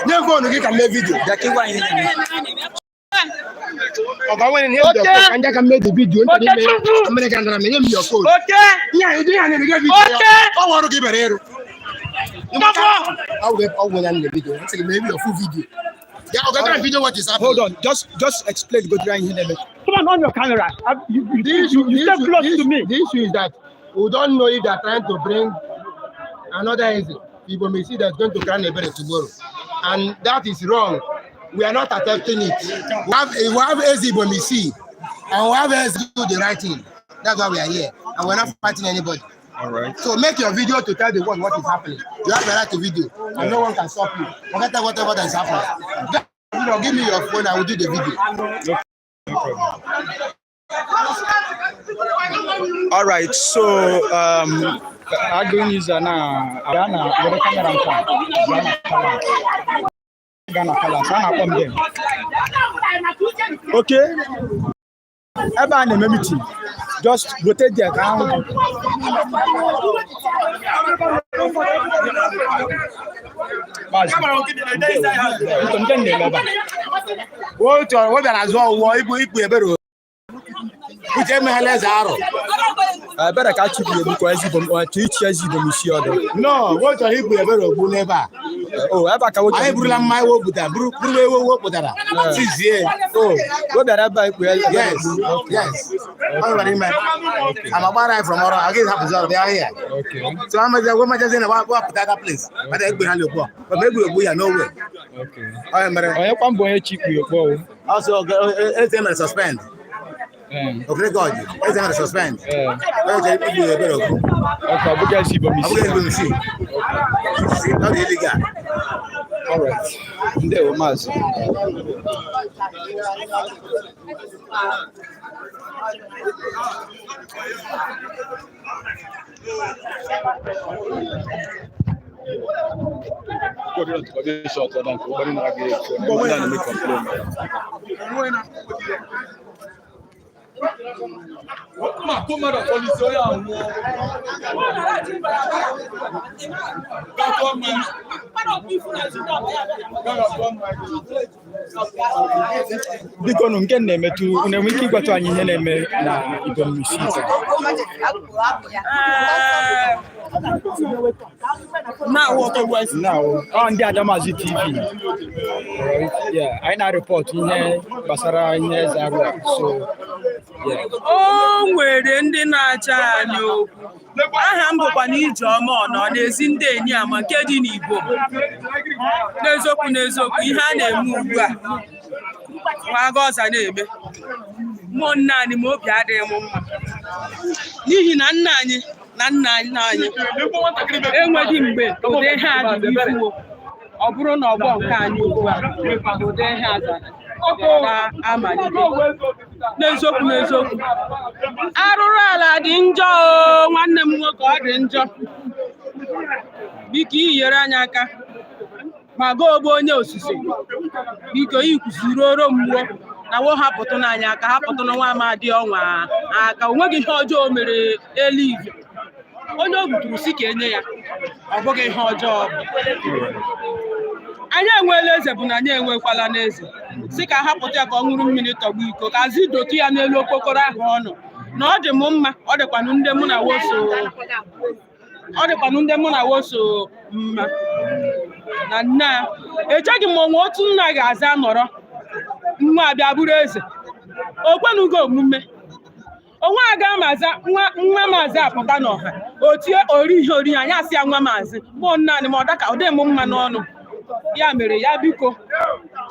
Nye phone gị ka m mee video. Ọga nwere na your phone ka ndị aka mee the video nta n'ime ya. Mere ka ndara menye m your phone. Ihe a ihe a na-eme video ya. Ọ wụ ọrụ gị bịara ịrụ. Ọ gwụ ya na video. Nsị gị mee your full video. Yeah, okay, can video what is happening. Hold on, just explain go try ihe na-eme. Come on, on your camera. You, The you, issue, you the stay issue, close the to issue, me. the issue is that we don't know if they are trying to bring another Eze, Ibomisi, that's going to crown Ebere tomorrow. And that is wrong. We are not accepting it. We have Eze Ibomisi and we have Eze do the right thing. That's why we are here. And we're not fighting anybody. All right. So make your video to tell the world what is happening. You have the right to video, and no one can stop you. Forget whatever that is happening. Just, give me your phone, I will do the video. No problem. All right, so agụ nyiza na abịa na were camera nke a gaa na palace, gaa na palace a na-akpọ m dem. Okay, ebe a na-eme meeting, just rotate there ka ahụ gị. Maazị, ndewo. Nke m na-eme ebe a. O chọrọ o bịara zụọ ụwọ ikpu ikpu ebere uche emeghala eze arụ. Ebere ka chịpụ egbu ka ezigbo m ka ichi ezigbo m isi ọdụ. No, o chọrọ ikpu ebere ogbu n'ebe a. O ebe a ka nwoke Anyị burula mmanya wo pụtara buru buru ewu wo pụtara sizie. O o bịara ebe a ikpu ebere Yes. ogbu. Yes, ọ nwere ime ama gbara anyị from ọrụ agaghị hapụzi ọrụ bịa ahịa. So amazi agwa majazi na wapụta that place mata egbe ha ogbu a ma egbu egbu ya no way. Ọ mere. Onye kwa mbụ onye chi ikpu okpu o? Ọsọ eze mere suspend. Okirike ọjị eze mere suspend. Onye chọrọ ikpu ebere ogbu. Okay, ọ bụghị ezigbo m Ọ isi. bụghị ezigbo isi. Ọ dị illegal. All right. Ndewo, maazị. Biko nụ, nke m na-emetụ unu enwe ike ịgwatụ anyị ihe na-eme na Ibom-Isi taa? Now, ọ ndị Adamazi TV. Alright, yeah, anyị na-arịpọt ihe gbasara ihe eze arụ a. So, yeah. O nwere ndị na-acha anyị okwu. Aha m bụkwa na Ijeọma Ọnọ n'ezi ndị Enyiama nke dị n'Igbo. N'eziokwu n'eziokwu, ihe a na-eme ugbu a nwa aga ọza na-eme mmụọ nna anyị ma obi adịghị m mma n'ihi na nna anyị na nna nna anyị enweghị mgbe ụdị ihe a dị n'ifuo. Ọ bụrụ na ọgbọ nke anyị ugbu a ụdị ihe a zara na-amalite. N'eziokwu n'eziokwu, arụrụ ala dị njọ o, nwanne m nwoke, ọ dị njọ. Biko iyere anyị aka ma goo ogbo onye osise, biko ikwụsịrị mmụọ na wo hapụtụ n'anya aka hapụtụ na nwa amadi ọnwa aka. O nweghị ihe ọjọọ o mere eluigwe onye o buturu si ka enye ya, ọ bụghị ihe ọjọọ. Anyị enweela eze bụ na anyị enwekwala n'eze si ka hapụta ya ka ọ ṅụrụ mmiri tọgbu iko ka azị dotu ya n'elu okpokoro ahụ ọ nọ na ọ dị m mma. Ọ dịkwanụ ndị mụ na woso, ọ dịkwanụ ndị mụ na woso mma na nna echeghị m onwe otu nna ga-aza nọrọ nwa abịa bụrụ eze. O kwenugo omume onwe aga maza nwa nwa maazị apụta n'ọha o tie ori ihe ori anyị asị ya nwa maazị mụ naanị ma ọ daka ọ dị m mma n'ọnụ. Ya mere ya biko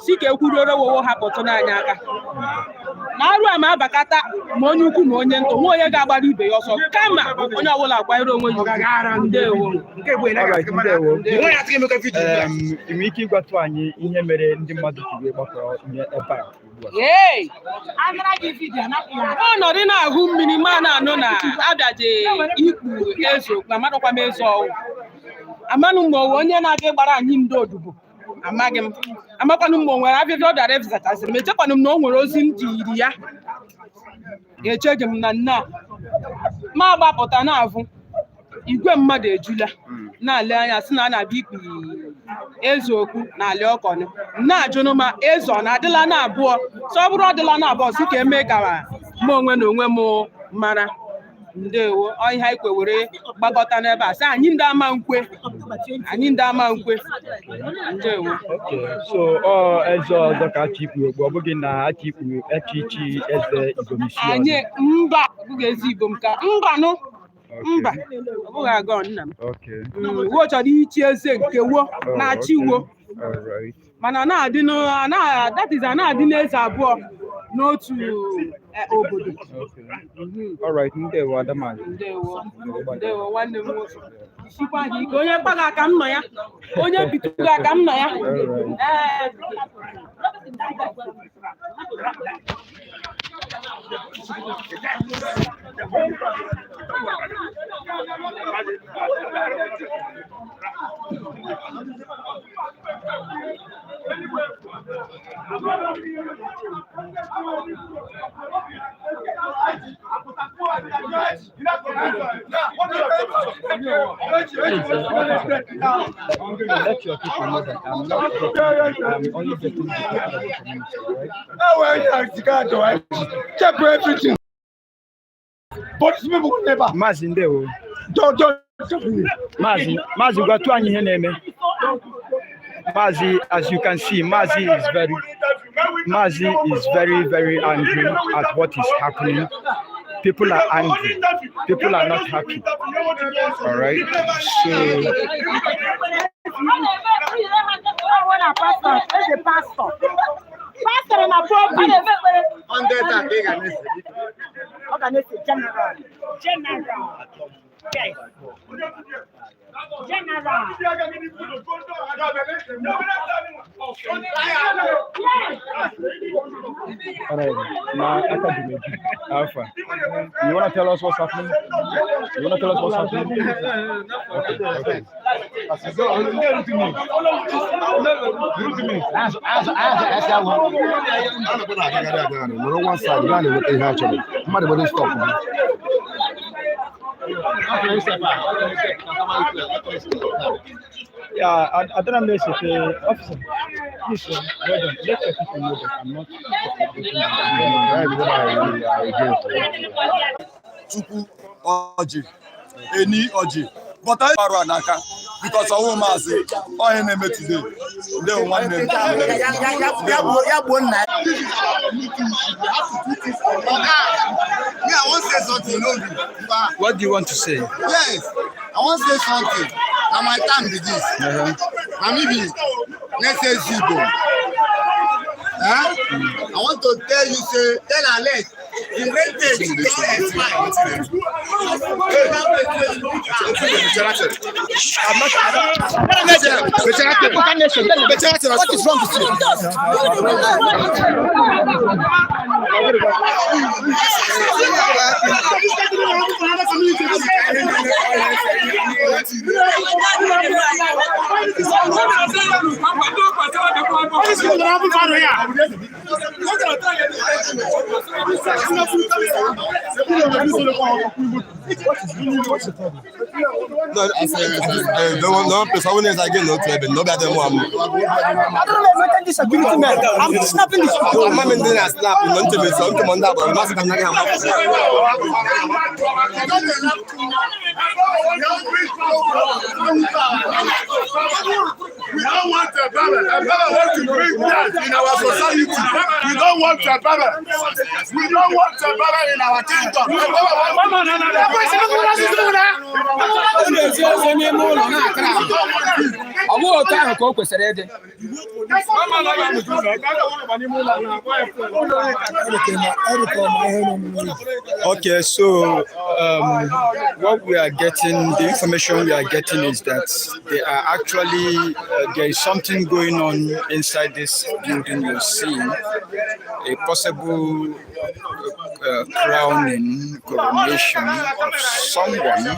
si ka ekwuruoro wowo hapụtụ n'anya aka. Na arụ a ma abakata ma onye ukwu ma onye ntọ, nwa onye ga-agbara ibe ya ọsọ, kama onye ọbụla akwanyere onwe ya ugwu. Ndewo. Alright, ndewo. Ị nwere ike ịgwatụ anyị ihe mere ndị mmadụ ji wee gbakọrọ nye ebe a ugbu a? Hey! Ọnọdụ na-ahụ mmiri ma na-anụ na abịaje ikpu eze okpu, amarụkwa m eze ọwụ, amanụ m ma owe onye na-abịa ịgbara anyị ndị odibo, amaghị m, amakwanụ m ma o nwere abịbịa ọ bịara ịzachasịrị m, echekwanụ m na o nwere ozi m jiri ya, echeghị m na nne a ma agbapụta na-avụ igwe mmadụ ejula na-ale anya sị na a na-abịa ikpu eze okpu na ala ọkọnị, na-ajụnụ ma eze ọ na-adịla na abụọ, sọ ọ bụrụ ọ dịla na abụọ, sị ka eme ka mụ onwe na onwe m mara. Ndewo. Ọ ihe anyị kwe were gbakọta n'ebe a, sị anyị ndị ama nkwe, anyị ndị ama nkwe. Ndewo. Okay, so ọ eze ọzọ ka achọ ikpu okpu, ọ bụghị na achọ ikpu achọ ichi eze Ibom Isii ọzọ? Anyị mba, ọ bụghị eze Ibom ka mbanụ, mba, ọ bụghị agọ nna m. Wo chọrọ ichi eze nke wo na-achị wo. Alright. Mana na-adị that is, a na-adị n'eze abụọ n'otu obodo. Okay. Alright, ndewo, Adamazi. Ndewo, ndewo, nwanne m nwoke. Isikwa gị ike, onye kpaghị aka m nọ ya, onye bitụrụ aka m nọ ya. Ee. Let your people know that I'm not getting, I'm only getting the people of the community, alright? Check everything. Police people will never. Maazị, ndewo. Don't stop me. Maazị, Maazị, gwatụ anyị ihe na-eme. Maazị, as you can see, Maazị is very, very angry at what is happening. People are angry. People are not happy. All right. So Pastor na pulpit. Ọ ga na-ese General. General. Yes. General. All right. Now, aka dị m eju. Alpha. You wanna tell us what's happening? You wanna tell us what's happening? Okay. Nọrọ one side, gaa na-enweta ihe a chọrọ. Mmadụ gbado stop gị. Yeah, I don't know if officer. Please, well done. Let your people know that I'm not Chukwu ọjị eni ọjị bọta arụ a n'aka because ọwụ maazị ọhịa na-eme today. Ndewo, nwanne m. Ya gbuo nna ya. Me, I wan say something, no be. What do you want to say? Yes, I wan say something. Na my time be this. Na me be next eze Igbo. Eh? I want to tell you say, tell Alex, the rentage don expire. What is wrong with you? No, I say, the one place I wouldn't again, no, no, no, I don't know if the security man. I'm snapping this. Ama m ndị na-slap nọ ntị m nsọ ntị m ndị agbara masị ka m naghị ama. We don't want want Ebere. Ebere want to bring death in our society. We don't want Ebere. We don't want Ebere in our kingdom. Ebere want Ọ na-ezi ozi n'ime ụlọ na-akara ahụ. Ọ bụghị otu ahụ ka o kwesịrị ịdị. Okay, so what we are getting, the information we are getting is that they are actually, there is something going on inside this building you're seeing, a possible crowning, coronation of someone,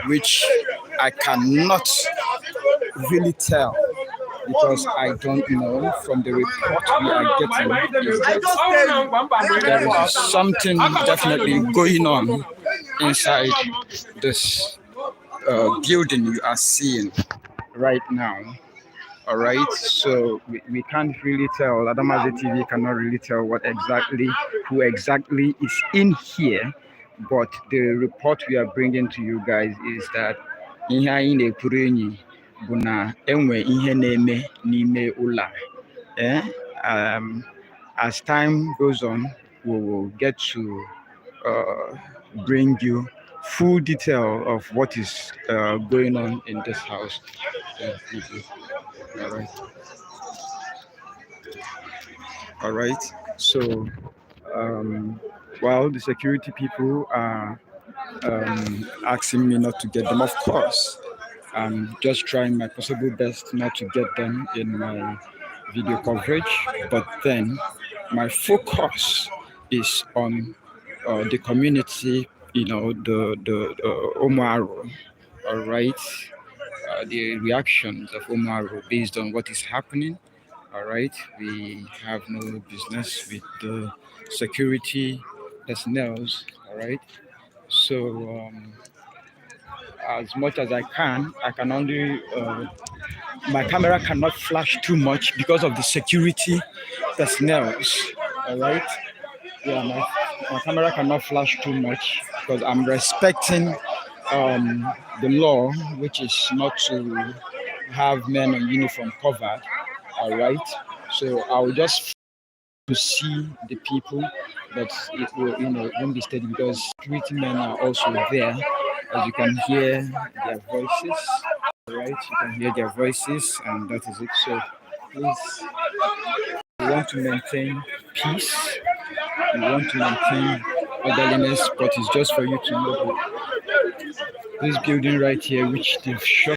which I cannot really tell because I don't know. From the report we are getting is that there is something definitely going on inside this building you are seeing right now. All right, so we can't really tell. Adamazi TV cannot really tell what exactly, who exactly is in here, but the report we are bringing to you guys is that ihe anyị na-ekwuru enyi bụ na enwe ihe na-eme n'ime ụlọ a. Eh? As time goes on, we will get to bring you full detail of what is going on in this house. Yeah, thank you. All right. All right. So, while the security people are asking me not to get them, of course, I'm just trying my possible best not to get them in my video coverage. But then my focus is on the community, the Omaro, all right, the reactions of Omaro based on what is happening. All right, we have no business with the security personnel. All right, so as much as I can only my camera cannot flash too much because of the security personnel. All right, yeah, my camera cannot flash too much because I'm respecting the law, which is not to have men on uniform covered. All right, so I will just to see the people, but it will, it won't be steady because security men are also there, as you can hear their voices. All right, you can hear their voices, and that is it. So please, we want to maintain peace. We want to maintain orderliness, but it's just for you to know that this building right here, which they've shut